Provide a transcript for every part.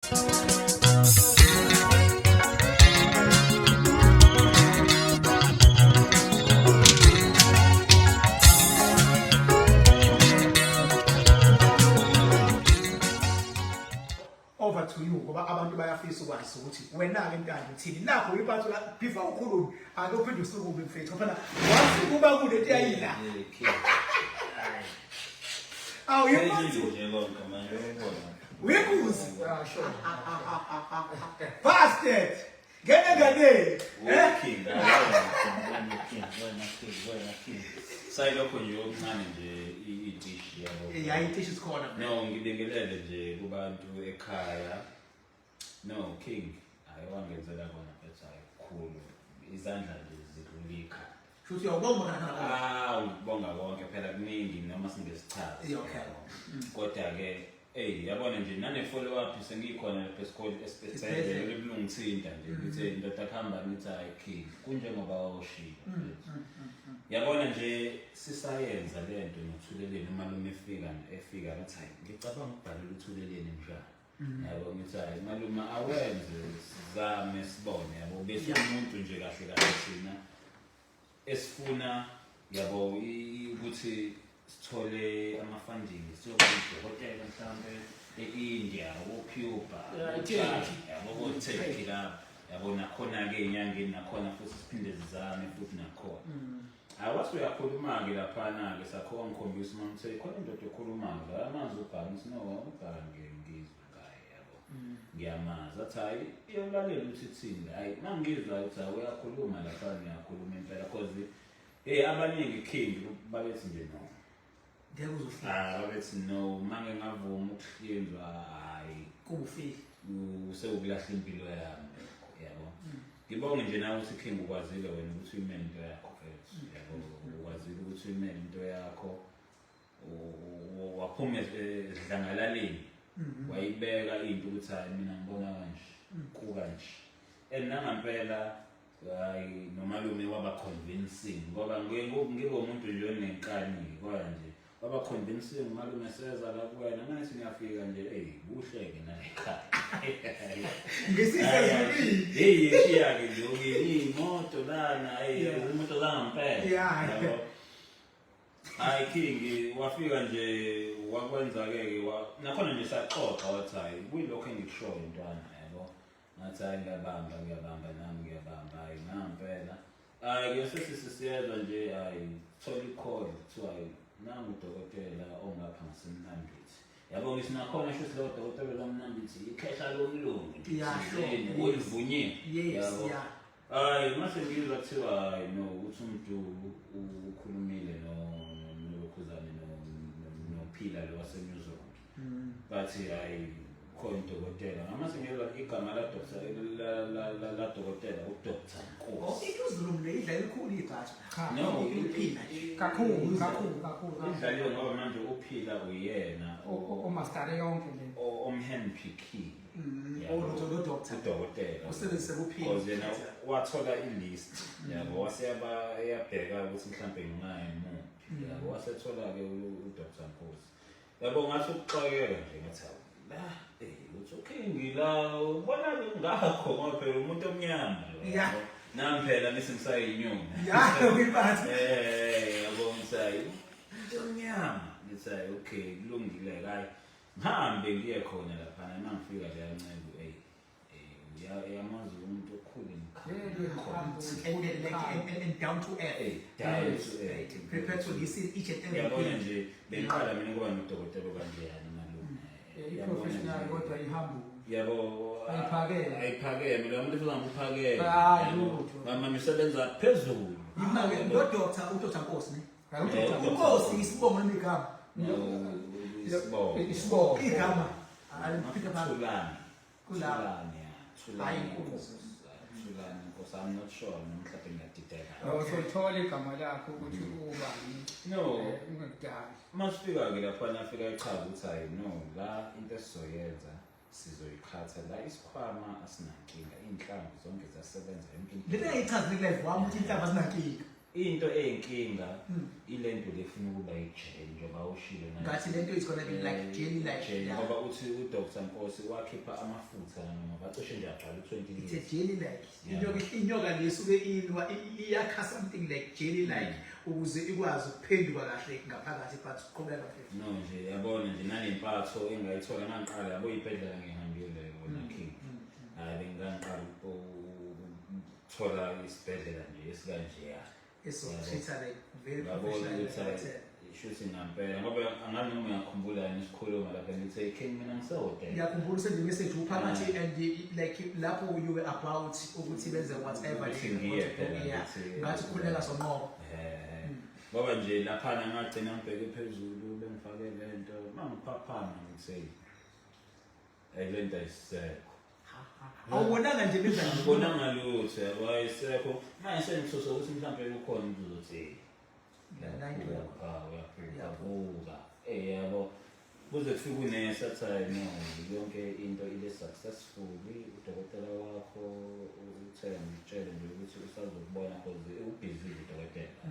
Over to you, ngoba abantu bayafisa ukwazi ukuthi wena-ke Ntando uthini. Nakho uyiphathu la before ukhulume, ake uphinde usukume mfethu, phela wasukuma kulento yayila. Awu yiphathu. Nje konke manje ubona. Uyinkunzi. Bastard. Ngene ngane. Eh? King, wena king, wena king, wena king. Sayilokho nje okuncane nje itishi yabo. Yeah, itishi sikhona. No, ngibingelele nje kubantu ekhaya. No, king, hayi wangenzela kona mfethu, hayi kukhulu. Izandla nje zidlula ikhanda. Shuthi uyawubonga kana. Ah, ngibonga konke phela, kuningi noma singesichaze. Yeah, okay. Kodwa ke ey, yabona nje nane follow up sengikhona lapha esikole, esibhedlela, lebulungithinta nje ngithi indoda kuhamba, ngithi hayi king, kunjengoba oshilo. Yabona nje sisayenza lento noThuleleni, umalume efika ngathi hayi, ngicabanga ukubhalela uThuleleni mshana. Yabo, ngithi hayi malume, awenze sizame sibone, yabo, bese umuntu nje kahle kahle thina esifuna, yabo, ukuthi sithole ama-funding siyoba udokotela mhlampe e-India, ko-Cuba, Yeah, ko-China, i-Turkey. yabo, ko-Turkey lapho, yabo, nakhona-ke ey'nyangeni nakhona futhi siphinde sizame futhi nakhona. Hayi, wase uyakhuluma-ke laphana-ke, sakho wangikhombisa uma ngithe khona indoda ekhulumayo la, amanzi ubhaka, ngithi no, ubhaka ngizwe ngaye, yabo, ngiyamazi. Athi hhayi, iyolalela ukuthi thini. Hhayi, uma ngizwa ukuthi hayi uyakhuluma laphana, uyakhuluma impela, cause hey, abaningi king babethi nje no. Ngeke uzofika. Ah, babethi no, uma ngingavuma ukuhlinzwa, hhayi, Kubufile. Sewukulahla impilo yami lokho, yabo. Ngibonge nje nawe ukuthi king ukwazile wena ukuthi uyimele into yakho mfethu, yabo, ukwazile ukuthi uyimele into yakho, waphuma esidlangalaleni, wayibeka into ukuthi hayi, mina ngibona kanje, kukanje, and nangampela hayi, nomalume waba convincing, ngoba ngibe umuntu nje onenkani, kodwa nje waba convincing umalume. Seza la kuwena manje, ngiyafika nje, ey, kuhle-ke nalekhaya. Ngisisezulwini. Hey, yeshiya-ke nje iy'moto lana, hey, imoto zangampela. Yabo. Hayi king, wafika nje wakwenza-ke ke, nakhona nje saxoxa, wathi hayi, kuyilokho engikushoyo ntwana, yabo. Ngathi hayi, ngiyabamba, ngiyabamba nami, ngiyabamba, hayi ngampela. Hayi ke sesisiyezwa nje, hayi, thola i-call, kuthiwa hayi, nangu udokotela ongapha ngaseMnambithi. Yabo, ngithi nakhona shuthi lowo dokotela laMnambithi ikhehla lomlungu nje, thizeni, olivunyiwe. Yabo. Hayi, mase ngizwa kuthiwa hayi no, ukuthi umuntu ukhulumile no nolokhuzane nophila lo wase-New Zealand. Bathi hayi, khona udokotela. Ngamase ngizwa igama la doctor la dokotela, uDr Oh, Nkosi. iNewsroom le idla elikhulu ibhaji. Cha. No, Iphila nje. Kakhulu, kakhulu, kakhulu. Idlaliwe ngoba manje uphila uyena Omastare yonke le. omhandpickile. Oh, lo doctor. Udokotela. Usebenzise kuphila. Because yena wathola i-list, yabo, waseyaba eyabheka ukuthi mhlampe ngingaye muphi, yabo, wasethola-ke uDr Nkosi, yabo. Ngathi ukuxakeka nje, ngathi hawu la, uthi okay, ngila ubona ngakho, ngoba phela umuntu omnyama lo, yabo. Nami phela ngithi ngisayinyoni. Yeah, uyiphatha. Yabo, ngisayi umuntu omnyama, ngithi hayi, okay, kulungile, hayi, ngihambe ngiye khona laphana. Uma ngifika leya nceku, eyi, uyamazi umuntu okhulu. And down to earth. Hey, down to earth. Prepare to listen each and every Yabona thing. nje bengiqala mina kuba nodokotela okanjeyani malume. I-professional kodwa ihambo. Yabo. Ayiphakeme. Ayiphakeme lo muntu, futhi uphakeme. Hayi, lutho. Mama usebenza phezulu. Yima-ke lo doctor, uDr Nkosi ne? Hayi, Eh, Unkosi isibongo noma igama? No, isibongo. Isibongo. Igama. Hayi, Peter Pan. Thulani. Kulapho. Thulani, ya. Thulani Hayi, Nkosi. Thulani Nkosi. I'm not sure noma mhlawumbe ngiyadideka. Awusolithola igama lakho ukuthi ubani. No. Ungakudala. Masifika-ke laphana, afika echaza ukuthi hayi no, la into esizoyenza sizoyiqhatha la, isikhwama asinankinga, iy'nhlamvu zonke ziyasebenza, yonke into. Lento engiyichazile ku-live wami ukuthi inhlamba zinankinga. Into eyinkinga ilento lefuna ukuba ijeli njengoba ushilo naye. Ngathi lento is gonna be like jelly like, Jelly, yeah. ngoba uthi uDr Nkosi wakhipha amafutha noma bacishe nje agcwala u-20 It's a liters. jelly like. Inyoka lesuke ilwa iyakha something like jelly like ukuze ikwazi ukuphenduka kahle ngaphakathi, but qhubeka mfethu. No nje yabona nje nalempatho engayithola ngangiqala, yabo, ibhedlela ngihambile wena King. Hayi, bengiqala ukuthola isibhedlela nje esikanjeya. Esokutreat like very Ngabona professional ukuthi like. hayi, shuthi ngampela, ngoba angazi noma uyakhumbula yini sikhuluma lapha, ngithe, "King, mina ngisehhotela." Ngiyakhumbula usende message uphakathi and like lapho you were about ukuthi benze whatever. Ukuthi ngiye phela, Ngathi khuleka sonqobo. Ngoba nje laphana ngagcina ngibheke phezulu, bengifake lento, mangiphaphama ngithe, "Hey, lento ayisekho." Awubonanga nje benza? Angibonanga lutho, yabo, ayisekho. Manje sengithusa ukuthi mhlawumbe kukhona umuntu uzothi uyaphupha, uyaphupha, vuka, yabo, kuze kufike unesi athi, "Hayi no, yonke into ile successful. Udokotela wakho uthe ngitshele nje ukuthi usazokubona cause ubhizi udokotela."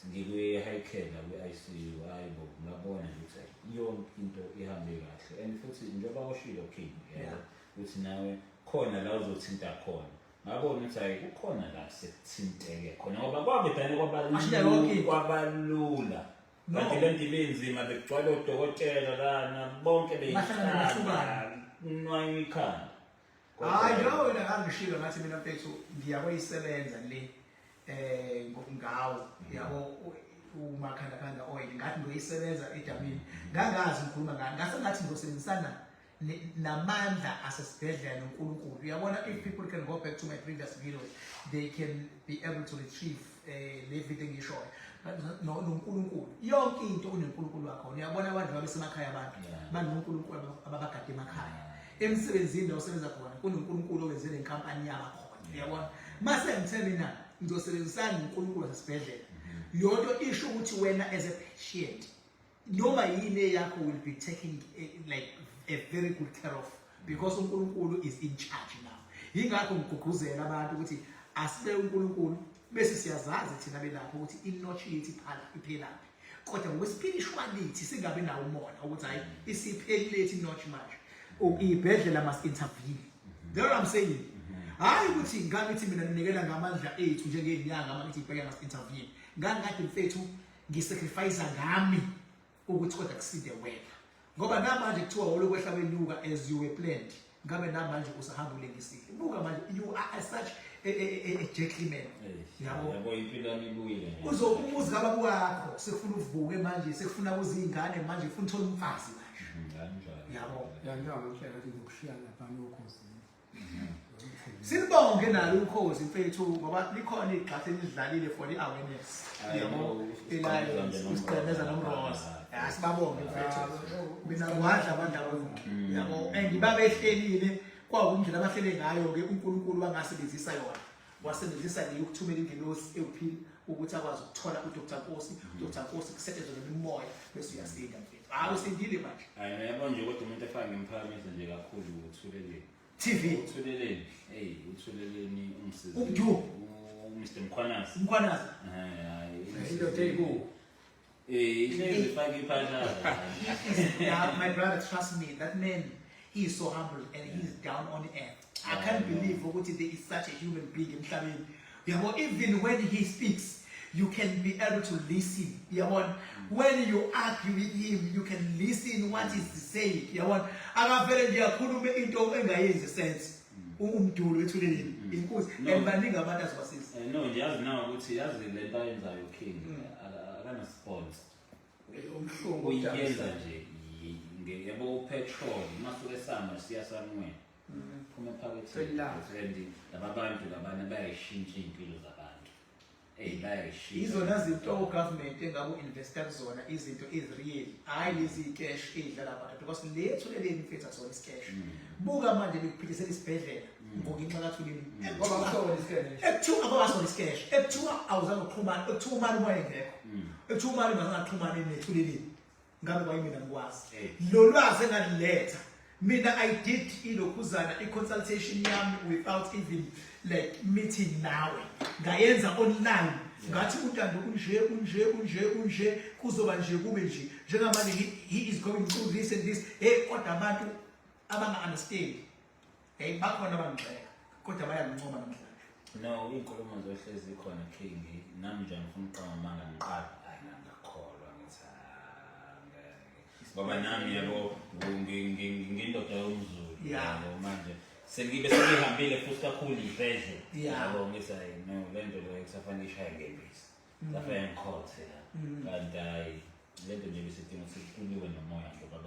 Ngikwi-high care la kwi-ICU, hayi bo, ngabona nje ukuthi hayi, yonke into ihambe kahle. And futhi njengoba ushilo King, yabo, ukuthi nawe khona la uzothinta khona, ngabona ukuthi hayi, kukhona la sekuthinteke khona, ngoba kwabedane Ashiya yonke into. kwabalula. No. Kanti le nto ibinzima, bekugcwele odokotela lana bonke. Bahlangana bahlukane. Nwanywa ikhanda. Hayi, njengoba wena ngangishilo, ngathi mina mfethu ngiyakuyisebenza le ngawo, yabo, umakhandakhanda oil, ngathi ngiyoyisebenza edamini. Ngangazi ngikhuluma ngani, ngase ngathi ngizosebenzisana namandla asesibhedlela noNkulunkulu. Uyabona, if people can go back to my previous videos, they can be able to retrieve le video engishoyo. NoNkulunkulu, yonke into uneNkulunkulu wakhona. Uyabona, abantu babesemakhaya, abantu banoNkulunkulu ababagade emakhaya. Emsebenzini la usebenza khona kunoNkulunkulu owenze nenkampani yabakhona. Uyabona, mase ngithe mina ngizosebenzisana noNkulunkulu wasesibhedlela, yonto isho ukuthi wena as a patient, noma yini eyakho will be taken like a very good care of because uNkulunkulu is in charge now. Yingakho ngigqugquzela abantu ukuthi asibe uNkulunkulu, bese siyazazi thina belapho ukuthi inotch yethu iphala iphelaphi, kodwa ngokwespirituality singabi nawo umona ukuthi hayi, isiphelile ethi inotch manje. Ibhedlela must intervene. That's what I'm saying. Hayi ukuthi ngangithi mina ninikela ngamandla ethu njengey'nyanga, uma ngithi ibhedlela must intervene, ngangikade mfethu ngisacrifice ngami ukuthi kodwa kusinde wena, ngoba namanje kuthiwa wolokwehla wenyuka as you were planned, ngabe namanje usahamba ulengisile. Buka manje, you are a such a gentleman, yabo. Yabo, impilo yami ibuyile nje. Uzokubuza kababa wakho, sekufuna uvuke manje, sekufuna uzingane manje, ufuna uthola umfazi manje. Kanjalo. Yabo. Ya, njengoba ngikuhlela ukuthi ngizokushiya lapha nokhozini. Silibonge nalo ukhozi mfethu, ngoba likhona igxathu elidlalile for i-awareness, Hayi, yabo. no, Alliance usigqemeza nomroza, ya, sibabonge mfethu. Mina ngiwadla amandla wonke, yabo, and babehlelile kwawundlela abahlele ngayo-ke. UNkulunkulu wangasebenzisa yona, wasebenzisa le yokuthumela ingelosi ewuphila ukuthi akwazi ukuthola uDr Nkosi. UDr Nkosi kusetshenzwe nemimoya, bese uyasinda mfethu. Hayi, usindile manje. Hayi, yabo nje, kodwa umuntu efake ngimphakamise nje kakhulu uThuleleni. TV. UThuleleni, hey, uThuleleni ungisize. Umdu. Mr Mkhwanazi. Umkhwanazi. Hayi. Indoda eyibuku. Ihlezi ifake iphalala. Yeah, my brother, trust me, that man, he is so humble and he's down on earth. I can't believe ukuthi there is such a human being emhlabeni. Yabo, even when he speaks, you can be able to listen. Yabona, when you argue with him, you can listen what is saying. Yabona, akavele nje akhulume into engayenzi sense. Umdulo wethuleleni inkosi. No. And baningi abantu azobasiza. No nje, yazi nawe ukuthi yazi lento ayenzayo King, akana sponsor. Umhlungu. Uyenza nje yabo, upetrol masuke samba siya somewhere, phuma ephaketheni. Selilanga. And laba bantu labana bayayishintsha iy'mpilo zabantu. Eyi, bayayishintsha. Izona zinto ugovernment engabe u-investa kuzona, izinto ezi-real, hhayi lezi cash ey'dlala abantu, because le Thuleleni mfethu akusona isicash. Buka manje, bekuphithisela isibhedlela ngenxa kaThuleleni. Ngoba kusona isikeshi. Ekuthiwa abawasona isicash, ekuthiwa awuzange uxhumane, ekuthiwa umali uma engekho, ekuthiwa umali ungazange axhumane neThuleleni, ngabe kwayimina ngikwazi lo lwazi engaliletha mina. I did ilokhuzana i-consultation yami without even like meeting nawe, ngayenza online. Ngathi uNtando unje unje unje unje, kuzoba nje kube nje njengamanje he is going through this and this. Hey, kodwa abantu abanga-understand, hey, bakhona abangigxeka kodwa bayangincoma namhlanje. No, iy'nkulumo zohlezi khona, King. Nami nje ngifuna ukuqamba amanga, ngiqala, hayi, ngangakholwa, ngithi, "Ah, ngeke." Ngoba nami, yabo, ngindoda yomZulu. Yabo, manje sengibe sengihambile futhi kakhulu iy'bhedlela. Yabo, ngithi, hayi, no, le nto le kusafanele ishaye ngembiza, kusafanele ngikhothe la, kanti hhayi, le nto nje besidinga ukuthi kuliwe nomoya nje, baba.